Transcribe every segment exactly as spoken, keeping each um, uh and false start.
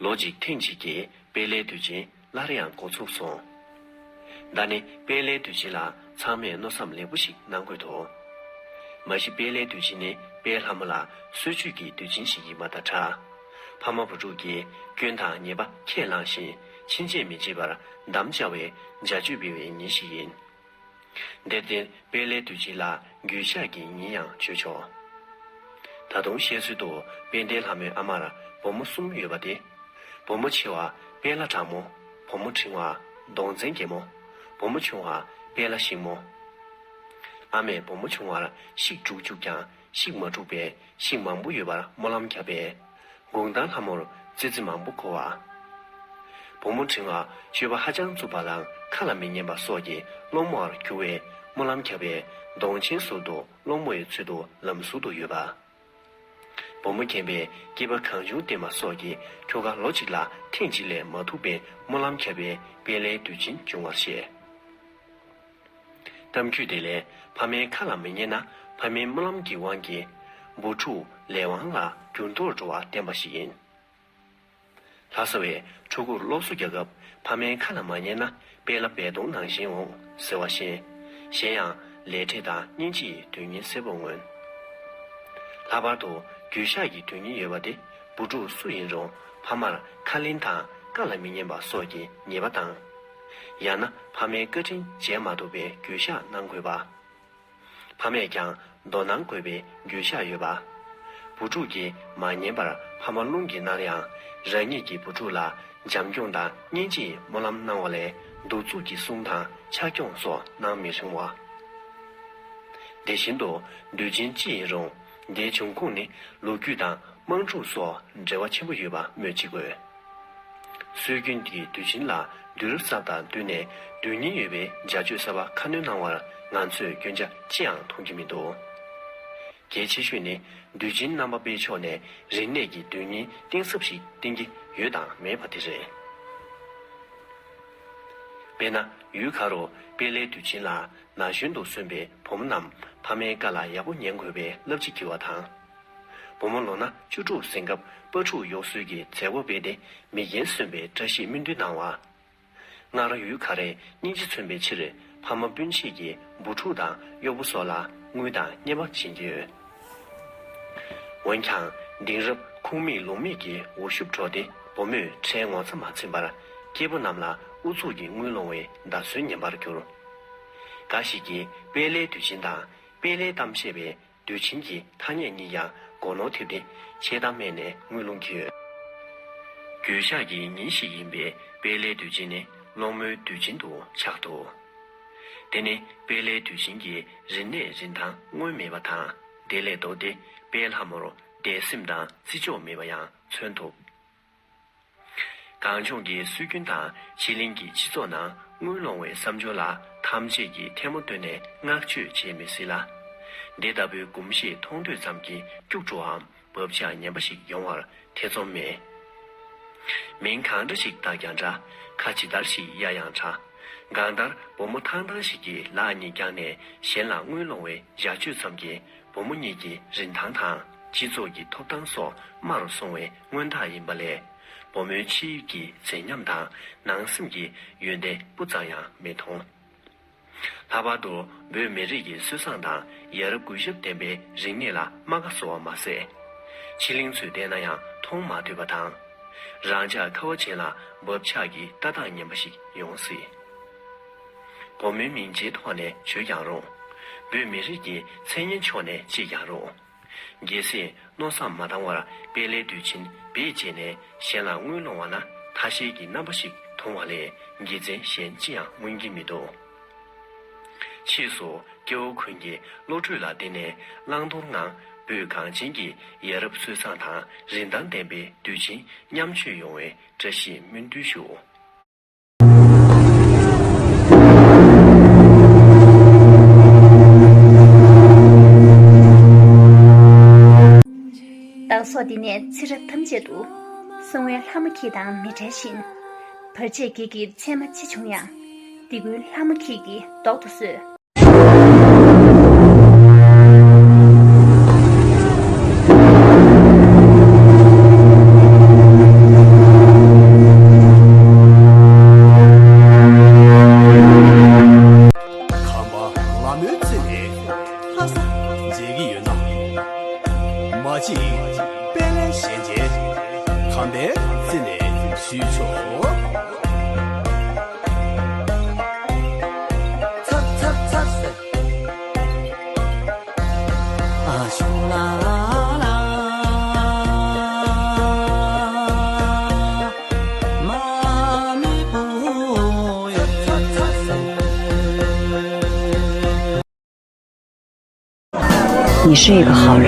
ལོ་གཅིག་ཐེངས་གཅིག་གི་དཔལ་ལྷའི་དུས་ཆེན་སླར་ཡང་འགོ་ཚུགས་སོང་། ད་ནི་དཔལ་ལྷའི་དུས་ཆེན་ལ་ཚང་མས་མནོ་བསམ་ལེགས་པོ་ཞིག་གནང་དགོས་འདུག། མ་གཞི་དཔལ་ལྷའི་དུས་ཆེན་ནི་དཔལ་ལྷ་མོ་ལ་གསོལ་མཆོད་ཀྱི་དུས་ཆེན་ཞིག་ཡིན་པ་དང་འདྲ། ཕ་མ་བུ་ཕྲུག་གིས་སྐྱོན་དང་ཉེས་པ་ཁས་བླངས་ཤིང་ཕྱིན་ཆད་མི་བྱེད་པར་དམ་བཅའ་བའི་བྱ་སྤྱོད་སྤེལ་བའི་ཉིན་ཞིག་ཡིན། དེར་བརྟེན་དཔལ་ལྷའི་དུས་ཆེན་ལ་འགྱོད་བཤགས་ཀྱི་ཉིན་ཡང་བརྗོད་ཆོག། ད་དུང་བཤད་སྲོལ་དུ་དཔལ་ལྡན་ལྷ་མོའི་ཨ་མར་བུ་མོ་གསུམ་ཡོད་པ་སྟེ། བུ་མོ་ཆེ་བ་དཔལ་ལྷ་དྲག་མོ། བུ་མོ་འབྲིང་བ་གདོང་བཙན་རྒྱལ་མོ། བུ་མོ་ཆུང་བ་དཔལ་ལྷ་ཤིང་མོ། ཨ་མས་བུ་མོ་ཆུང་བར་ཤིག་དྲུག་བཅུག་ཀྱང་ཤིག་མ་དཀྲུགས་པས་ཤིག་མང་པོ་ཡོད་པར་སྨོན་ལམ་བརྒྱབ་པས། དགུང་གྲངས་ལྷ་མོར་ཙི་ཙི་མང་པོ་འཁོར་བ། བུ་མོ་འབྲིང་བ་སྤྱོད་པ་ཧ་ཅང་རྩུབ་པ་དང་ཁ་ལ་མི་ཉན་པ་སོགས་ཀྱིས་སློང་མོར་འགྱུར་བའི་སྨོན་ལམ་བརྒྱབ་པས། གདོང་ཆེན་ཟུར་དུ་སློང་མོ་ཡི་ཚུལ་དུ་ལམ་ཟུར་དུ་ཡོད་པ། བུ་མོ་རྒན་པས་སྐྱེས་པ་གང་བྱུང་བསྟེན་པ་སོགས་ཀྱིས་ཁྱོ་ག་ལོ་གཅིག་ལ་ཐེངས་གཅིག་ལས་མ་ཐུག་པའི་སྨོན་ལམ་བརྒྱབ་པས་དཔལ་ལྷའི་དུས་ཆེན་འབྱུང་བར་བཤད། གཏམ་རྒྱུད་དེ་ལས་ཕ་མའི་ཁ་ལ་མི་ཉན་ན་ཕ་མའི་སྨོན་ལམ་གྱི་དབང་གིས་བུ་ཕྲུག་ལས་དབང་ལ་འགྱུར་ལྡོག་འགྲོ་བ་བསྟན་པ་ཞིག་ཡིན། ལྷ་ས་བས་ཕྲུ་གུར་སློབ་གསོ་རྒྱག་སྐབས་ཕ་མའི་ཁ་ལ་མ་ཉན་ན་དཔལ་ལྷ་སྦལ་གདོང་ནང་བཞིན་འོང་ཟེར་བ་བཞིན། གཞན་ཡང་ལས་འབྲས་དང་སྙིང་རྗེ་ཡི་དོན་སྙིང་གསལ་པོར་མངོན། ལྷག་པར་དུ་འགྱོད་བཤགས་ཀྱི་དོན་སྙིང་ཡོད་པ་དེ། བུ་ཕྲུག་སུ་ཡིན་རུང་ཕ་མར་ཁ་ལེན་དང་བཀའ་ལ་མི་ཉན་པ་སོགས་ཀྱི་ཉེས་པ་དང་། ཡང་ན་ཕ་མའི་བཀའ་དྲིན་འཇལ་མ་ཐུབ་པའི་འགྱོད་བཤགས་གནང་དགོས་པ། ཕ་མས་ཀྱང་དོ་སྣང་དགོས་པའི་འགྱོད་བཤགས་ཡོད་པ། བུ་ཕྲུག་གིས་མ་ཉན་པར་ཕ་མ་རླུང་གིས་མནར་ཡང་། རང་ཉིད་ཀྱི་བུ་ཕྲུག་ལ་བྱམས་སྐྱོང་དང་སྙིང་རྗེའི་སྨོན་ལམ་གནང་བ་ལས་གདུག་རྩུབ་ཀྱི་གསུང་དང་ཕྱག་སྐྱོང་སོགས་གནང་མི་རུང་བ། དེ་བཞིན་དུ་དུས་ཆེན་ཅི་ཡིན་རུང་། དེའི་འབྱུང་ཁུངས་ནི་ལོ་རྒྱུས་དང་དམངས་ཁྲོད་སོགས་འབྲེལ་བ་ཆེན་པོ་ཡོད་པ་སྨོས་ཅི་དགོས། སྲོལ་རྒྱུན་གྱི་དུས་ཆེན་ལ་དུས་རབས་གསར་དང་བསྟུན་ནས་དོན་སྙིང་ཡོད་པའི་བྱ་སྤྱོད་གསར་པ་ཁ་སྣོན་གནང་བར་ང་ཚོས་སྐྱོན་ཆ་ཅི་ཡང་མཐོང་རྒྱུ་མི་འདུག། གལ་ཆེ་ཤོས་ནི་དུས་ཆེན་རྣམ་པ་སྤེལ་ཕྱོགས་ནས་རིག་གནས་ཀྱི་དོན་སྙིང་གཏིང་ཟབ་ཞིག་བསྟན་གྱི་ཡོད་དང་མེད་པ་དེ་རེད། དཔེར་ན། ཡུལ་ཁ་རུ་དཔལ་ལྷའི་དུས་ཆེན་ལ་ན་གཞོན་དུ་སོན་པའི་བུ་མོ་རྣམས་ཕ་མའི་བཀའ་ལ་ཡག་པོ་ཉན་དགོས་པའི་བསླབ་བྱ་བགྱི་བ་དང་། བུ་མོ་ལོ་ན་བཅུ་དྲུག་ཟིན་སྐབས་སྤ་ཕྲུག་གཡོག་སྲོལ་གྱི་མཛད་སྒོ་སྤེལ་ཏེ་མི་རྒན་སོན་པའི་བཀྲ་ཤིས་སྨོན་འདུན་གནང་བ། སྔར་ཡུལ་ག་རེ་སྙིང་རྗེ་མཚོན་པའི་ཕྱིར་ཕ་མ་སྤུན་མཆེད་ཀྱིས་བུ་ཕྲུག་དང་གཡོག་པོ་སོགས་ལ་དངུལ་དང་རྔན་པ་བྱིན་གྱི་ཡོད། འོན་ཀྱང་དེང་རབས་ཁུངས་མེད་ལུང་མེད་ཀྱི་འུར་ཤུབས་སྒྲོག་སྟེ་བུ་མོས་ཁྲལ་ངོ་ཚ་མ་ཚིམ་པར་སྐྱེས་བུ་རྣམས་ལ་ཨུ་ཚུགས་ཀྱིས་དངུལ་སློང་བའི་བརྡ་སྲོལ་ངན་པར་གྱུར། འགའ་ཞིག་གིས་དཔལ་ལྷའི་དུས་ཆེན་དང་དཔལ་ལྷའི་གཏམ་བཤད་པའི་དུས་ཆེན་གྱི་ཐ་སྙད་གཉིས་ཀྱང་སྒོ་ནོར་ཐེབས་ཏེ་ཆད་ལྟ་སྨྲས་ནས་དངུལ་སློང་གི་ཡོད། འགྱོད་བཤགས་ཀྱི་ཉིན་ཞིག་ཡིན་པས་དཔལ་ལྷའི་དུས་ཆེན་ནི་སློང་མོའི་དུས་ཆེན་དུ་ཆགས་འདུག། དེ་ནི་དཔལ་ལྷའི་དུས་ཆེན་གྱི་རིག་གནས་རིན་ཐང་སྔོན་མེད་པ་དང་དེ་ལས་ལྡོག་སྟེ་དཔལ་ལྷ་མོར་དད་སེམས་དང་བརྩི་འཇོག་མེད་པ་ཡང་མཚོན་ཐུབ། གངས་ལྗོངས་ཀྱི་སྲོལ་རྒྱུན་དང་ཕྱི་གླིང་གི་སྤྱི་ཚོགས་ནང་དངུལ་སློང་བའི་བསམ་སྦྱོར་ལ་ཐམས་ཅད་ཀྱིས་ཐལ་མོ་སྟོན་ནས་བསྔགས་བརྗོད་བྱེད་མི་སྲིད་ལ། འདི་ལྟ་བུའི་གོམས་གཤིས་མཐོང་ཐོས་ཙམ་གྱིས་སྐྱུག་བྲོའམ་བབ་ཆགས་ངན་པ་ཞིག་ཡོང་བར་ཐེ་ཚོམ་མེད། མིང་གང་འདྲ་ཞིག་བཏགས་ཀྱང་འདྲ། ཁ་ཇི་ལྟར་ཞིག་གཡར་ཡང་འདྲ། གང་ལྟར་བུ་མོ་ཐང་ཐང་ཞིག་གིས་ལག་གཉིས་བརྐྱངས་ནས་གཞན་ལ་དངུལ་སློང་བའི་བྱ་སྤྱོད་ཙམ་གྱིས་བུ་མོ་གཉིས་ཀྱི་རིན་ཐང་དང་སྤྱི་ཚོགས་ཀྱི་ཐོབ་ཐང་སོགས་དམའ་རུ་སོང་བའི་མངོན་རྟགས་ཡིན་པ་ལས། བུ་མོའི་ཕྱི་དབྱིབས་ཀྱི་མཛེས་ཉམས་དང་ནང་སེམས་ཀྱི་ཡོན་ཏན་སྤུ་ཙམ་ཡང་མི་མཐོང་། ལྷག་པར་དུ་བོད་མི་རིགས་ཀྱི་སྲོལ་བཟང་དང་ཡ་རབས་གུས་ཞབས་ལྡན་པའི་རིག་གནས་ལ་རྨ་ཁ་བཟོ་བ་མ་ཟད། ཕྱི་གླིང་ཚོས་བལྟས་ན་ཡང་མཐོང་མ་ཐུབ་པ་དང་། རང་ཅག་ཁ་བ་ཅན་ལ་བབ་ཆགས་ཀྱི་ལྟ་སྟངས་ངན་པ་ཞིག་ཡོང་སྲིད། བུ་མོའི་མིང་ཆེའི་ཐོག་ནས་བརྗོད་ཀྱང་རུང་། བོད་མི་རིགས་ཀྱི་མཚན་སྙན་ཕྱོགས་ནས་བརྗེད་ཀྱང་རུང་། གལ་སྲིད་མནོ་བསམ་མ་བཏང་བར་དཔལ་ལྷའི་དུས་ཆེན་བེད་སྤྱད་ནས་གཞན་ལ་དངུལ་སློང་བ་ན་ཐ་ཤལ་གྱི་རྣམ་པ་ཞིག་མཐོང་བ་ལས་དགེ་མཚན་གཞན་ཅི་ཡང་མངོན་གྱི་མི་འདུག། ཕྱིས་སུ་སྐྱེ་བོ་ཀུན་གྱི་བློ་གྲོས་ལ་བརྟེན་ནས་བླང་དོར་ངང་བོད་གངས་ཅན་གྱི་ཡ་རབས་སྲོལ་བཟང་དང་རིན་ཐང་ལྡན་པའི་དུས་ཆེན་མཉམ་སྤྱོད་ཡོང་བའི་བཀྲ་ཤིས་སྨོན་འདུན་ཞུ། བདག་སོགས་འདི་ནས་ཚེ་རབས་ཐམས་ཅད་དུ། གསང་བའི་ལྷ་མོ་ཁྱེད་དང་མི་འབྲལ་བཞིན། བར་ཆད་བགེགས་ཀྱི་མཚན་མ་ཅི་བྱུང་ཡང་། འདི་ཀུན་ལྷ་མོ་ཁྱེད་ཀྱིས་བཟློག་ཏུ་གསོལ། བརྩི་ནས་ཞུས་ཆོག་ཚར་ཚར་ཚར་ཟེར། ཨ་ཤུ་ལ་ལ་མ་མི་བུ་ཡོད། ཚར་ཚར་ཚར་ཟེར། 你是一个好人，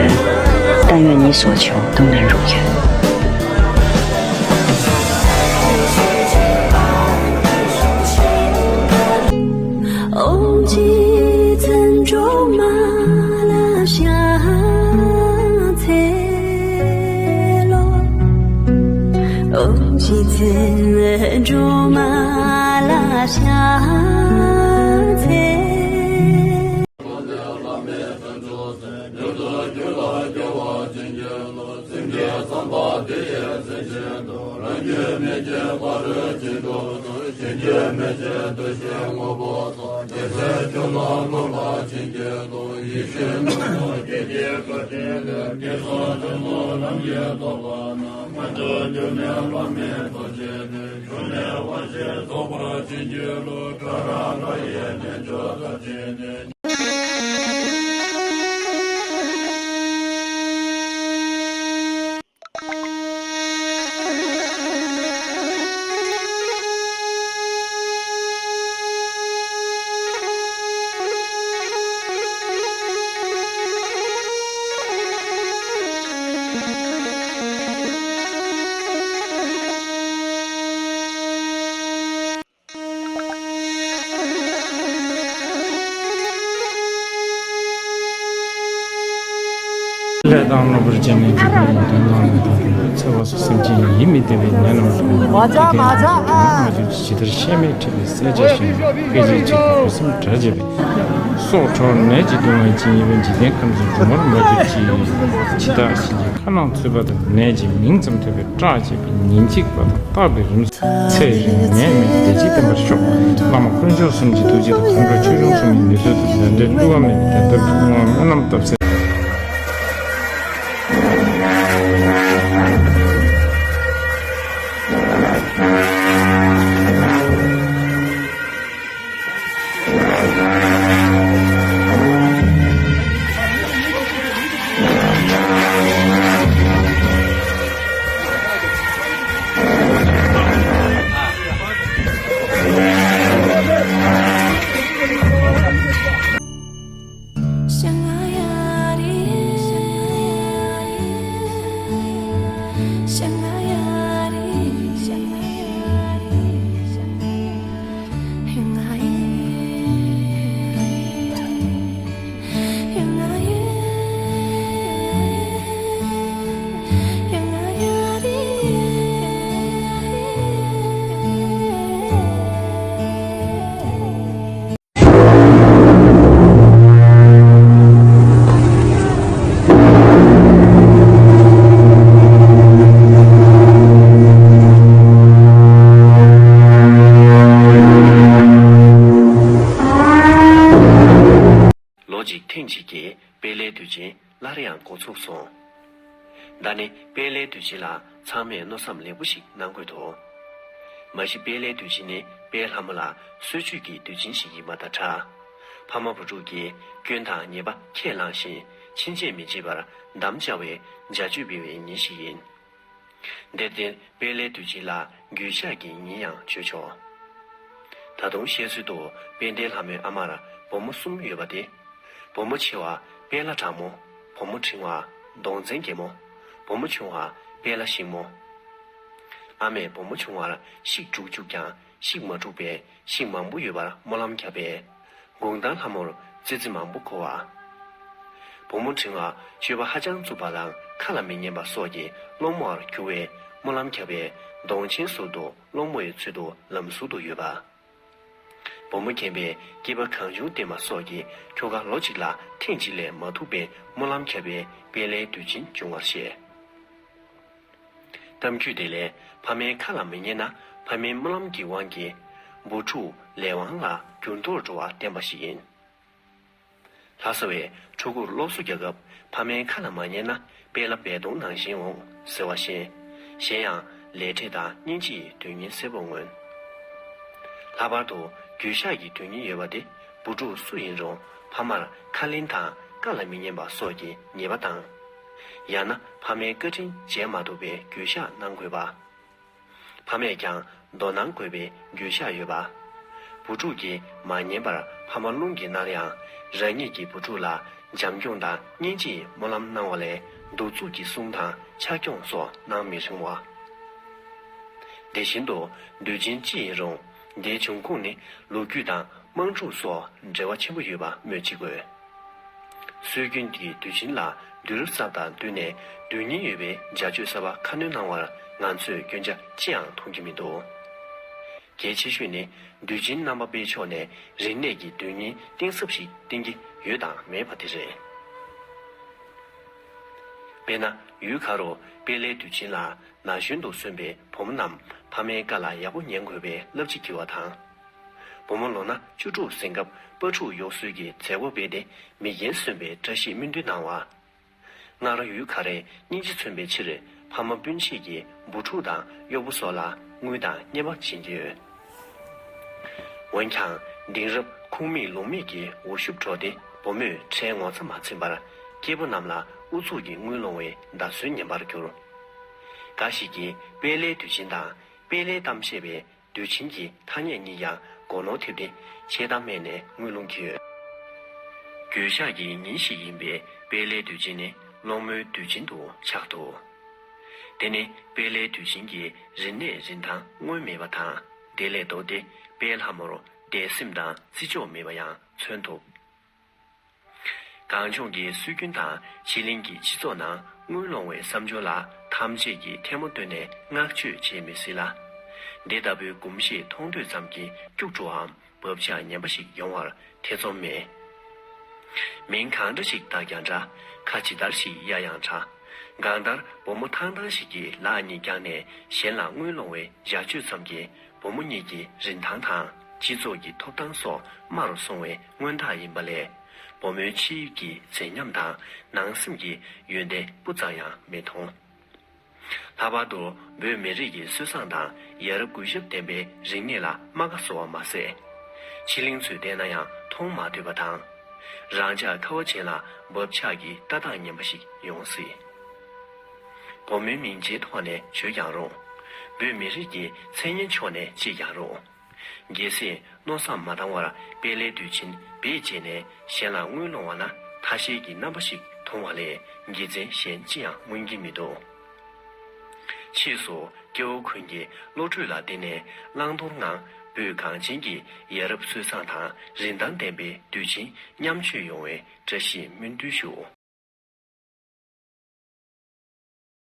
但愿你所求都能如愿。 ལས་དང་ནོར་བུར་བྱས་ནས་འཇིག་རྟེན་ལ་དོན་དང་ལྡན་པའི་ཚེ་བ་སོགས་སེམས་ཅན་ཡིད་མི་བདེ་བའི་ནད་རྣམས་སྤངས་ནས་བདེ་སྐྱིད་ལ་མ་འགྱུར་ཇི་ལྟར་གཤེད་མས་ཁྲིད་པའི་སྲས་བཅས་ཞིང་སྐད་ཅིག་གཅིག་གིས་བུ་སེམས་དགྲར་བྱེད་པའི་སྲོག་འཕྲོག་ནད་ཀྱིས་གདུང་བའི་རྐྱེན་ཡོད་པའི་འཇིག་རྟེན་ཁམས་སུ་འགྲོ་བར་མ་གྱུར་ཅིག་ཇི་ལྟར་གཤིན་རྗེ་ཁ་ནང་ཚུད་པ་དང་ནད་ཀྱི་མིང་ཙམ་ཐོས་པས་སྐྲག་བྱེད་པའི་ཉིན་གཅིག་པ་དང་རྟག་པའི་རིམས་སུ་ཚེ་རིང་ནད་མེད་བདེ་སྐྱིད་བརྟན་པར་ཤོག་བླ་མ་དཀོན་མཆོག་གསུམ་གྱི་ཐུགས་རྗེ་དང་མཁའ་འགྲོ་ཆོས་སྐྱོང་གསུམ་གྱི་ནུས་ཚད་དང་ཡོན་ཏན་བསླུ་བ་མེད་པའི་དོན་ཐབས་ཀྱི་དབང་སྨོན་ལམ་བཏབ་ཚེ། ལོ་གཅིག་ཐེངས་གཅིག་གི་དཔལ་ལྷའི་དུས་ཆེན་སླར་ཡང་འགོ་ཚུགས་སོང་། ད་ནི་དཔལ་ལྷའི་དུས་ཆེན་ལ་ཚང་མས་མནོ་བསམ་ལེགས་པོ་ཞིག་གནང་དགོས་འདུག་མ་གཞི་དཔལ་ལྷའི་དུས་ཆེན་ནི་དཔལ་ལྷ་མོ་ལ་གསོལ་མཆོད་ཀྱི་དུས་ཆེན་ཞིག་ཡིན་པ་དང་སྦྲགས། ཕ་མ་བུ་ཕྲུག་གིས་སྐྱོན་དང་ཉེས་པ་ཁས་བླངས་ཤིང་ཕྱིན་ཆད་མི་བྱེད་པར་དམ་བཅའ་བའི་བྱ་སྤྱོད་སྤེལ་བའི་ཉིན་ཞིག་ཡིན། དེར་བརྟེན་དཔལ་ལྷའི་དུས་ཆེན་ལ་འགྱོད་བཤགས་ཀྱི་ཉིན་ཡང་བརྗོད་ཆོག་ད་དུང་བཤད་སྲོལ་དུ་དཔལ་ལྡན་ལྷ་མོའི་ཨ་མར་བུ་མོ་གསུམ་ཡོད་པ་སྟེ། བུ་མོ་ཆེ་བ་དཔལ་ལྷ་དྲག་མོ། བུ་མོ་འབྲིང་བ་གདོང་བཙན་རྒྱལ་མོ། བུ་མོ་ཆུང་བ་དཔལ་ལྷ་ཤིང་མོ། ཨ་མས་བུ་མོ་ཆུང་བར་ཤིག་དྲུག་བཅུག་ཀྱང་ཤིག་མ་དྲུག་པས་ཤིག་མང་པོ་ཡོད་པར་སྨོན་ལམ་བརྒྱབ་པས། དགུང་གྲངས་ལྷ་མོར་ཙི་ཙི་མང་པོ་འཁོར་བ། བུ་མོ་འབྲིང་བ་སྤྱོད་པ་ཧ་ཅང་རྩུབ་པ་དང་ཁ་ལ་མི་ཉན་པ་སོགས་ཀྱི་སློང་མོར་གྱུར་བས་སྨོན་ལམ་བརྒྱབ་པས་གདོང་ཆེན་ཟུར་དུ་སློང་མོ་ཡི་ཚུལ་དུ་ལམ་ཟུར་དུ་ཡོད་པ། བུ་མོ་རྒན་པས་སྐྱེས་པ་གང་བྱུང་བསྟེན་པ་སོགས་ཀྱིས་ཁྱོ་ག་ལོ་གཅིག་ལ་ཐེངས་གཅིག་ལས་མ་ཐུག་པའི་སྨོན་ལམ་བརྒྱབ་པས་དཔལ་ལྷའི་དུས་ཆེན་བྱུང་བར་བཤད། གཏམ་རྒྱུད་དེ་ལས་ཕ་མའི་ཁ་ལ་མི་ཉན་ན་ཕ་མའི་སྨོན་ལམ་གྱི་དབང་གིས་བུ་ཕྲུག་ལས་དབང་ལ་འགྱུར་ལྡོག་འགྲོ་བ་བསྟན་པ་ཞིག་ཡིན། ལྷ་ས་བས་ཕྲུ་གུར་སློབ་གསོ་རྒྱག་སྐབས་ཕ་མའི་ཁ་ལ་མ་ཉན་ན་དཔལ་ལྷ་སྦལ་གདོང་ནང་བཞིན་འོང་ཟེར་བ་བཞིན། གཞན་ཡང་ ལས་འབྲས་དང་སྙིང་རྗེ་ཡི་དོན་སྙིང་གསལ་པོར་མངོན། ལྷག་པར་དུ་འགྱོད་བཤགས་ཀྱི་དོན་སྙིང་ཡོད་པ་དེ་བུ་ཕྲུག་སུ་ཡིན་རུང་ཕ་མར་ཁ་ལན་དང་བཀའ་ལ་མི་ཉན་པ་སོགས་ཀྱི་ཉེས་པ་དང་། ཡང་ན་ཕ་མའི་བཀའ་དྲིན་འཇལ་མ་ཐུབ་པའི་འགྱོད་བཤགས་གནང་དགོས་པ། ཕ་མས་ཀྱང་དོ་སྣང་དགོས་པའི་འགྱོད་བཤགས་ཡོད་པ། བུ་ཕྲུག་གིས་མ་ཉན་པར་ཕ་མ་རླུང་གིས་མནར་ཡང་རང་ཉིད་ཀྱི་བུ་ཕྲུག་ལ་བྱམས་སྐྱོང་དང་སྙིང་རྗེའི་སྨོན་ལམ་གནང་བ་ལས་གདུག་རྩུབ་ཀྱི་གསུང་དང་ཕྱག་སྐྱོང་སོགས་གནང་མི་རུང་བ། དེ་བཞིན་དུ་དུས་ཆེན་ཅི་ཡིན་རུང་དེའི་འབྱུང་ཁུངས་ནི་ལོ་རྒྱུས་དང་དམངས་ཁྲོད་སོགས་འབྲེལ་བ་ཆེན་པོ་ཡོད་པ་སྨོས་ཅི་དགོས། སྲོལ་རྒྱུན་གྱི་དུས་ཆེན་ལ་དུས་རབས་གསར་དང་བསྟུན་ནས་དོན་སྙིང་ཡོད་པའི་བྱ་སྤྱོད་གསར་པ་ཁ་སྣོན་གནང་བར་ང་ཚོས་སྐྱོན་ཆ་ཅི་ཡང་མཐོང་རྒྱུ་མི་འདུག་གལ་ཆེ་ཤོས་ནི་དུས་ཆེན་རྣམ་པ་སྤེལ་ཕྱོགས་ནས་རིག་གནས་ཀྱི་དོན་སྙིང་གཏིང་ཟབ་ཞིག་བསྟན་གྱི་ཡོད་དང་མེད་པ་དེ་རེད། དཔེར་ན། ཡུལ་གང་རུང་དཔལ་ལྷའི་དུས་ཆེན་ལ་ན་གཞོན་དུ་སོན་པའི་བུ་མོ་རྣམས་ཕ་མའི་བཀའ་ལ་ཡག་པོ་ཉན་དགོས་པའི་བསླབ་བྱ་བགྱི་བ་དང་། བུ་མོ་ལོ་ན་བཅུ་དྲུག་ཟིན་སྐབས་དཔའ་ཕྲུག་གཡོག་གསོའི་གི་མཛད་སྒོ་སྤེལ་ཏེ་མི་རྒན་གསོན་པའི་བཀྲ་ཤིས་སྨོན་འདུན་གནང་བ། སྔར་ཡུལ་ག་རེ་སྙིང་རྗེ་མཚོན་པའི་ཕྱིར་ཕ་མ་སྤུན་མཆེད་ཀྱིས་བུ་ཕྲུག་དང་གཡོག་པོ་སོགས་ལ་དངུལ་དང་བརྙན་པར་བྱིན་གྱི་ཡོད། འོན་ཀྱང་དེང་རབས་ཁུངས་མེད་ལུང་མེད་ཀྱི་འུར་ཤུབས་སྒྲོག་སྟེ་བུ་མོས་ཁྲལ་ངོ་ཚ་མ་ཚིམ་པར་སྐྱེས་བུ་རྣམས་ལ་ཨུ་ཚུགས་ཀྱིས་དངུལ་སློང་བའི་བརྡ་སྲོལ་ངན་པར་གྱུར། འགའ་ཞིག་གིས་དཔལ་ལྷའི་དུས་ཆེན་དང་དཔལ་ལྷའི་གཏམ་བཤད་པའི་དུས་ཆེན་གྱི་ཐ་སྙད་གཉིས་ཀྱང་སྒོ་ནོར་ཐེབས་ཏེ་ཆེ་མཐོང་མེད་ནས་དངུལ་སློང་གི་ཡོད། འགྱོད་བཤགས་ཀྱི་ཉིན་ཞིག་ཡིན་པའི་དཔལ་ལྷའི་དུས་ཆེན་ནི་སློང་མོའི་དུས་ཆེན་དུ་ཆགས་འདུག་དེ་ནི་དཔལ་ལྷའི་དུས་ཆེན་གྱི་རིག་གནས་རིན་ཐང་མངོན་མེད་པ་དང་དེ་ལས་ལྡོག་སྟེ་དཔལ་ལྷ་མོར་དད་སེམས་དང་བརྩི་འཇོག་མེད་པ་ཡང་མཚོན་ཐུབ། གངས་ལྗོངས་ཀྱི་སྲོལ་རྒྱུན་དང་ཕྱི་གླིང་གི་སྤྱི་ཚོགས་ནང་དངུལ་སློང་བའི་བསམ་སྦྱོར་ལ་ཐམས་ཅད་ཀྱིས་ཐལ་མོ་བཏོན་ནས་བསྔགས་བརྗོད་བྱེད་མི་སྲིད་ལ། འདི་ལྟ་བུའི་གོམས་གཤིས་མཐོང་ཐོས་ཙམ་གྱིས་སྐྱུག་བྲོའམ་བབ་ཆགས་ངན་པ་ཞིག་ཡོང་བར་ཐེ་ཚོམ་མེད། མིང་གང་འདྲ་ཞིག་བཏགས་ཀྱང་འདྲ། ཁ་ཇི་ལྟར་ཞིག་གཡར་ཡང་འདྲ། གང་ལྟར་བུ་མོ་ཐང་ཐང་ཞིག་གིས་ལག་གཉིས་བརྐྱངས་ནས་གཞན་ལ་དངུལ་སློང་བའི་བྱ་སྤྱོད་ཙམ་གྱིས་བུ་མོ་གཉིས་ཀྱི་རིན་ཐང་དང་སྤྱི་ཚོགས་ཀྱི་ཐོབ་ཐང་སོགས་དམའ་རུ་སོང་བའི་མངོན་རྟགས་ཡིན་པ་ལས། བུ་མོའི་ཕྱི་དབྱིབས་ཀྱི་མཛེས་ཉམས་དང་ནང་སེམས་ཀྱི་ཡོན་ཏན་སྤུ་ཙམ་ཡང་མི་མཐོང་། ལྷག་པར་དུ་བོད་མི་རིགས་ཀྱི་སྲོལ་བཟང་དང་ཡ་རབས་གུས་ཞབས་ལྡན་པའི་རིག་གནས་ལ་རྨ་ཁ་བཟོ་བ་མ་ཟད། ཕྱི་གླིང་ཚོས་བལྟས་ན་ཡང་མཐོང་མ་ཐུབ་པ་དང་། རང་ཅག་ཁ་བ་ཅན་ལ་བབ་ཆགས་ཀྱི་ལྟ་སྟངས་ངན་པ་ཞིག་ཡོང་སྲིད། བུ་མོའི་མིང་ཆེན་ཐོག་ནས་བརྗོད་ཀྱང་རུང་། བོད་མི་རིགས་ཀྱི་མཚན་སྙན་ཕྱོགས་ནས་བརྗོད་ཀྱང་རུང་། གལ་སྲིད་མནོ་བསམ་མ་བཏང་བར་དཔལ་ལྷའི་དུས་ཆེན་བེད་སྤྱད་ནས་གཞན་ལ་དངུལ་སློང་བ་ན་ཐ་ཤལ་གྱི་རྣམ་པ་ཞིག་མཐོང་བ་ལས་དགེ་མཚན་གཞན་ཅི་ཡང་མངོན་གྱི་མི་འདུག་ཕྱིས་སུ་སྐྱེ་བོ་ཀུན་གྱི་བློ་གྲོས་ལ་བརྟེན་ནས་བླང་དོར་ངང་བོད་གངས་ཅན་གྱི་ཡ་རབས་སྲོལ་བཟང་དང་རིན་ཐང་ལྡན་པའི་དུས་ཆེན་མཉམ་སྤྱོད་ཡོང་བའི་བཀྲ་ཤིས་སྨོན་འདུན་ཞུ།